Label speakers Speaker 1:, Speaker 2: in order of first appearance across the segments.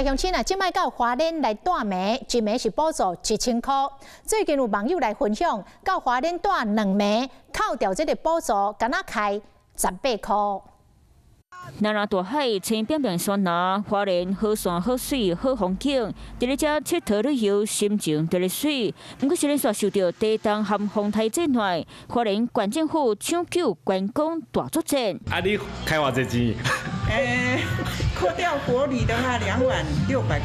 Speaker 1: 鄉親啊，這擺到花蓮來蹛暝，一暝是補助1000箍。最近有網友來分享，到花蓮蹛兩暝，扣掉這个補助，敢若開18箍。
Speaker 2: 南南大海，青片片山林，花蓮好山好水好風景，佇咧遮𨑨迌旅遊，心情特別媠。毋過是咧煞受著地動和風颱災難，花蓮縣政府搶救觀光大作戰。
Speaker 3: 啊，你開偌濟錢？
Speaker 4: 扣掉國旅的話，兩晚600，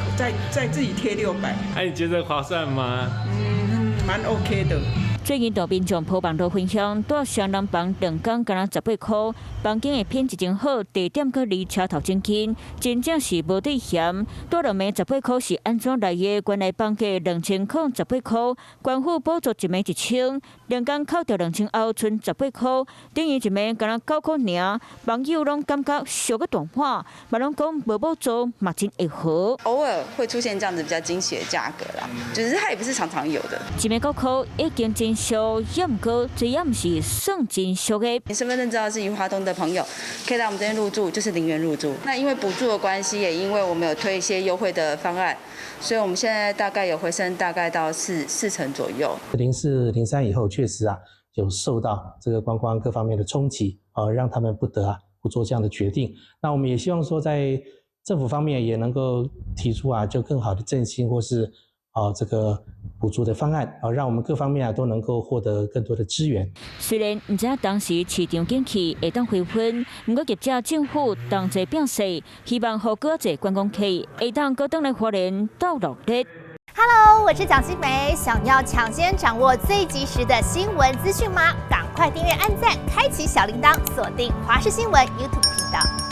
Speaker 4: 再自己貼600。
Speaker 3: 啊，你覺得划算嗎？
Speaker 4: 嗯，蠻 OK 的。
Speaker 2: 最近有民眾 PO 網路分享，蹛雙人房2工敢若18箍，房間的品質真好，地點閣離車頭真近，真正是無得嫌。蹛兩暝十八箍是按怎來的？原來房價2018箍，官府補助一暝1000，2工扣掉2000後，賰十八箍，等於一暝敢若9箍爾。網友攏感覺俗閣大碗，嘛攏講無補助嘛真會好。
Speaker 5: 偶爾會出現這樣子比較驚喜的價格啦，就是它也不是常常有的。
Speaker 2: 一暝9箍已經真俗，也毋過這也毋是算真俗的。
Speaker 5: 你身份證知道是宜花東的朋友，可以來我們這邊入住，就是0元入住。那因為補助的關係，也因為我們有推一些優惠的方案，所以我們現在大概有回升，大概到四成左右。
Speaker 6: 04、03以後，確實啊，有受到這個觀光各方面的衝擊，啊，讓他們不得啊不做這樣的決定。那我們也希望說，在政府方面也能夠提出啊，就更好的振興或是啊這個補助的方案啊，讓我們各方面啊都能夠獲得更多的資源。
Speaker 2: 雖然毋知影當時市場景氣會當回溫，毋過業者政府同齊表示，希望予閣濟觀光客會當閣轉來花蓮鬥熱鬧。
Speaker 7: Hello，我是蔣新梅，想要搶先掌握最及時的新聞資訊嗎？趕快訂閱、按讚、開啟小鈴鐺，鎖定華視新聞 YouTube 頻道。